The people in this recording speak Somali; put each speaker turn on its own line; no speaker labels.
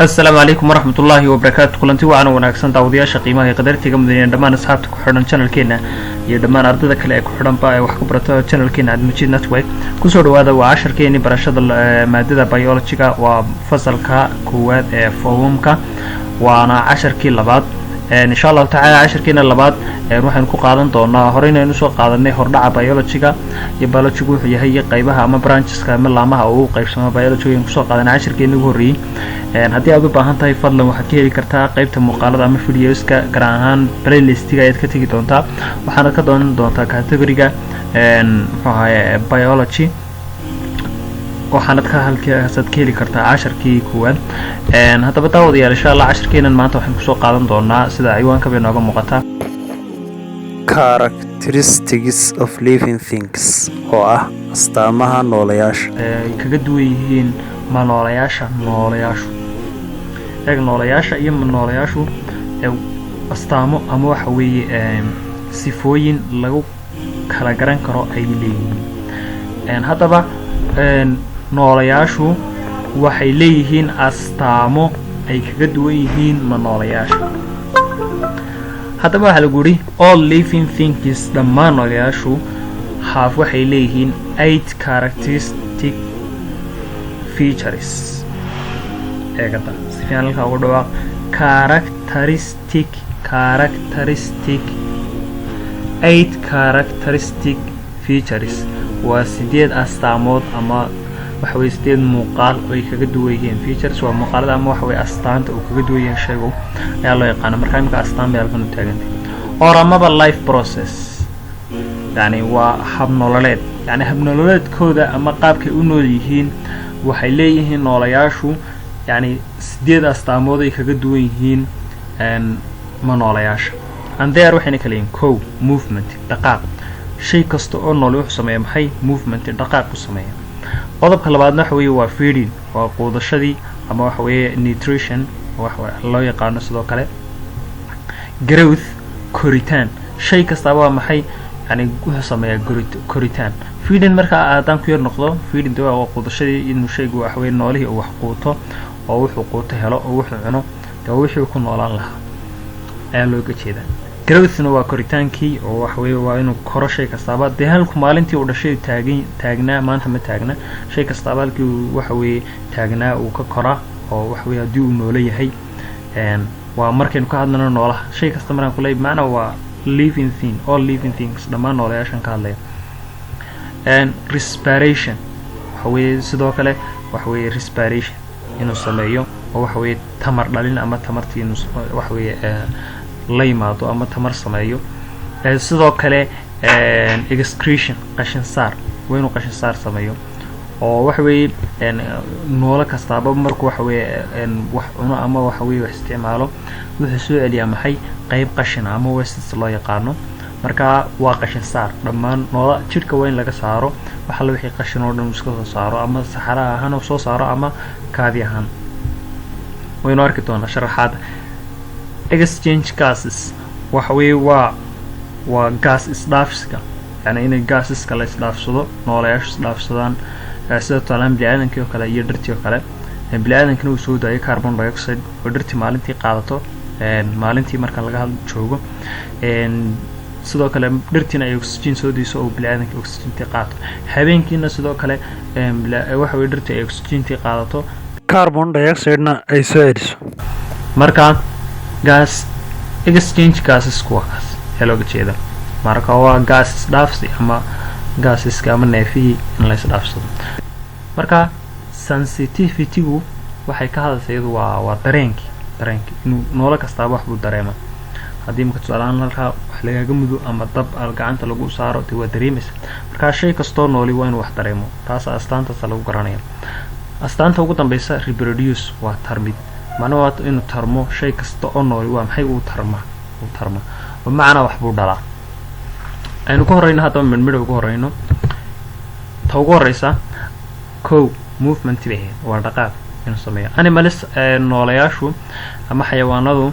Asalaamu calaykum waraxmat ullaahi wabarakaatu. Kulanti wacan wanaagsan, daawadayaasha qiimaha iyo qadartiga mudaniya, dhammaan asxaabta ku xidhan channelkeena iyo dhammaan ardayda kale ee ku xidhanba ee wax ka barata channelkeena Admajid Network, kusoo dhawaada. Waa casharkeeni barashada maadada biologyga, waa fasalka koowaad ee form-ka, waana casharkii labaad, insha Allahu tacaala. Casharkeena labaad waxaynu ku qaadan doonaa, horeyna aynu usoo qaadanay, hordhaca biologyga iyo biologygu wuxuu yahay iyo qaybaha ama brancheska ama laamaha uu u qaybsamo biologyga aynu kusoo qaadanay casharkeeni ugu horreeyey. Haddii aad u baahan tahay, fadlan waxaad ka heli kartaa qaybta muuqaalada ama videoska, gaar ahaan playlistiga ayaad ka tegi doontaa, waxaanad ka doonan doontaa categoryga, muxuu ahaye, biology, waxaanad ka halkaasaad ka heli kartaa casharkii koowaad. Haddaba daawadayaal, insha Allah casharkeenan maanta waxaynu kusoo qaadan doonaa, sida ciwaanka bay nooga muuqataa,
Characteristics of living things, oo ah astaamaha noolayaasha.
Ay kaga duwan yihiin manoolayaasha. Noolayaashu, eeg, noolayaasha iyo manoolayaashu astaamo ama waxa weeye sifooyin lagu kala garan karo ay leeyihiin. Haddaba noolayaashu waxay leeyihiin astaamo ay kaga duwan yihiin manoolayaasha. Haddaba waxaa lagu yidhi: all living things, dhammaan noolayaashu, have, waxay leeyihiin, eight characteristic features. Eegada si fiican halkaa ugu dhawaaq: characteristic, characteristic, eight characteristic features, waa sideed astaamood ama waxa weye sideed muuqaal oo ay kaga duwan yihiin. Features waa muuqaalada ama waxa weye astaanta uu kaga duwan yahay shaygu ayaa loo yaqaana. Marka imika astaan bay halkan u taagantay. Or amaba life process, yani waa hab nololeed, yani hab nololeedkooda ama qaabkay u nool yihiin. Waxay leeyihiin noolayaashu yani sideed astaamood ay kaga duwan yihiin ma noolayaasha. And they are, waxayna kala yihiin: kow, movement, dhaqaaq. Shay kasta oo nool wuxuu sameeya maxay? Movement, dhaqaaq u sameeya. Qodobka labaadna waxa weeye waa feeding, waa quudashadii ama waxa weeye nutrition wax loo yaqaano. Sidoo kale growth, koritaan. Shay kastaaba waa maxay? Yani wuxuu sameeyaa koritaan. Feeding marka haddaan ku yar noqdo, feeding de waa quudashadii, inuu shaygu waxa weye noolihii uu wax quuto oo wuxuu quuto helo oo wuxuu cuno, de waa wixii uu ku noolaan lahaa ayaa looga jeedaa. Growthna waa koritaankii, oo waxa weye waa inuu koro shay kastaaba. Dee halku maalintii uu dhashay taagan taagnaa maanta ma taagna. Shay kastaaba halkii uu waxa weeye taagnaa uu ka koraa, oo waxa weye haddii uu noolo yahay, waa markaynu ka hadlayno noolaha. Shay kasta markaan kuley, macnaa waa living thing, all living things, dhammaan noolayaashan ka hadlaya. Respiration waxa weeye sidoo kale waxa weeye respiration inuu sameeyo, oo waxa weeye tamar dhalin ama tamartii inuu waxa weeye la yimaado ama tamar sameeyo. Sidoo kale excretion, qashin saar, waa inuu qashin saar sameeyo, oo waxa weeye noolo kastaaba markuu waxa weeye wax cuno ama waxa weye wax isticmaalo, wuxuu soo celiyaa maxay? Qeyb qashin ama wastes loo yaqaano. Marka waa qashin saar. Dhammaan noola jidhka waa in laga saaro wax alla wixii qashin oo dhan, iska soo saaro, ama saxara ahaan soo saaro ama kaadi ahaan. Waynu arki doonaa sharaxaada. Exchange gases waxa weeye waa gas isdhaafsiga, yani inay gaasiska la isdhaafsado, noolayaashu isdhaafsadaan, sida tusaalahaan bini aadamkii oo kale iyo dhirtii oo kale. Bini aadamkina uu soo daayo carbon dioxide oo dhirtii maalintii qaadato, maalintii marka laga hadl joogo. Sidoo kale dhirtiina ay oxygen soo dayso oo bini aadamka oxygentii qaato. Habeenkiina sidoo kale waxa weye dhirtii ay oxygentii qaadato,
carbon dioxide-na ay soo celiso.
Marka gas exchange gases kuwa kaas ayaa looga jeeda. Marka waa gas isdhaafsi ama gaasiska ama neefihii in la isdhaafsado. Marka sensitivity-gu waxay ka hadlaysa iyadu waa dareenkii, dareenkii inuu noolo kastaaba wax buu dareema. Haddii marka tusaalahaan halkaa wax lagaaga mudo ama dab gacanta lagu saaro, dee waa dareemaysa. Marka shay kastoo nooli waa inuu wax dareemo, taas astaantaasa lagu garanaya. Astaanta ugu dambeysa, reproduce, waa tarmid. Macnuhu waa inuu tarmo. Shay kasta oo nooli waa maxay? Uu tarma, uu tarma, bimacnaa wax buu dhalaa. Aynu ka horeyno haddaba midhmidha ugu horeyno. Ta ugu horeysa, kow, movement bay ahayd, waa dhaqaaq inuu sameeyo. Animals, noolayaashu ama xayawaanadu.